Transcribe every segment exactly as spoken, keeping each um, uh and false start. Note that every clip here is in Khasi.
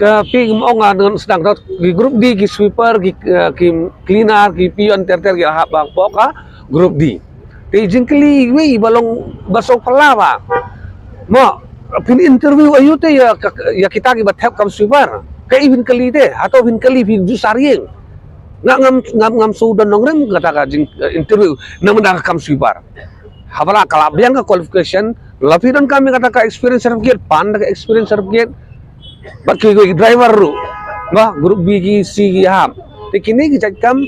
Te phi kim ong nga ngan sdang, ki group D, ki sweeper, ki, eh, ki cleaner, ki peon, ter ter ki la hap ba ka group D. Te jingkylli wei ba long ba sngewphylla ba, mo, phin interview aïu te ïa ka, ïa kita kiba thep kam sweeper? Kaei phin kylli te? Hato phin kylli phin ju sar ïing? Nga ngam ngam ngam shu don nongrim kata ka jing, eh, interview namar da ka kam sweeper. Haba la ka la biang ka qualification, la phi donkam ïa kata ka experience certificate, pan da ka experience certificate. Bad ki, ki driver ruh, ba group B, ki C, ki hap. Te kine ki jait kam,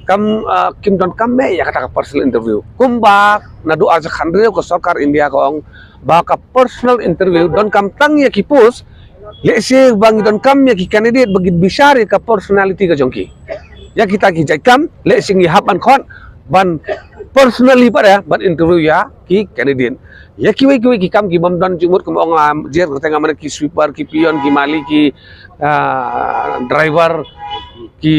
kam, ah, kim donkam eh ïa kata ka personal interview. Kumba naduh ar hajar khathynriew ka sorkar India ka ong ba ka personal interview donkam tang ïa ki post lehse ba ngi donkam ïa ki candidate ba ngi bishar ïa ka personality ka jong ki. Ïa kita ki jait kam lehse ngi hap ban khot ban personally pat ïa ban interview ïa ki candidate. Ïa kiwei kiwei ki kam ki bym don jingmut, kum ong, ah, jer kata nga mane, ki sweeper, ki peon, ki mali, ki, ah, driver, ki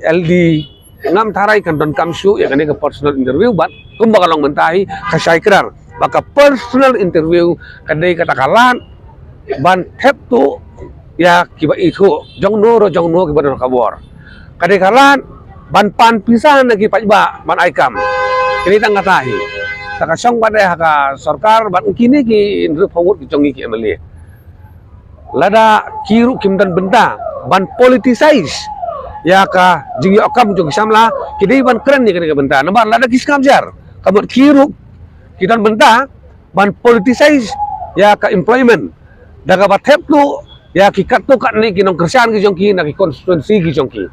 L D, ngam tharai kan donkam shuh ïa kane ka personal interview. Bad kumba ka long mynta hi, ka shai kdar ba ka personal interview ka dei kata ka lad ban thep tuh ïa kiba ithuh, jong no ruh jong no kiba don ka bor. Ka dei ka lad ban pan pisa na ki paidbah ban ai kam. Kine tang kata hi. Ta ka shong pat de ha ka sorkar bad kine ki hynriewphew ngut ki jong ngi ki M L A. Lada ki ruh kim don bynta ban politicize ïa ka jingïoh kam jong ki samla, ki dei ban kren ïa kane ka bynta. Namar lada ki sngap jar, ka mut ki ruh ki don bynta ban politicize ïa ka employment da kaba thep tuh ïa ki katto katne ki nongkyrshan ki jong ki na ki constituency ki jong ki.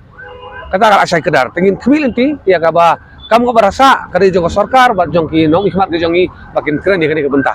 Kata ka la shai kdar. Te ngin khmih lynti ïa kaba kam kaba rasa ka dei jong ka sorkar bad jong ki nongmihkhmat ki jong ngi ba kin kren ïa kane ka bynta.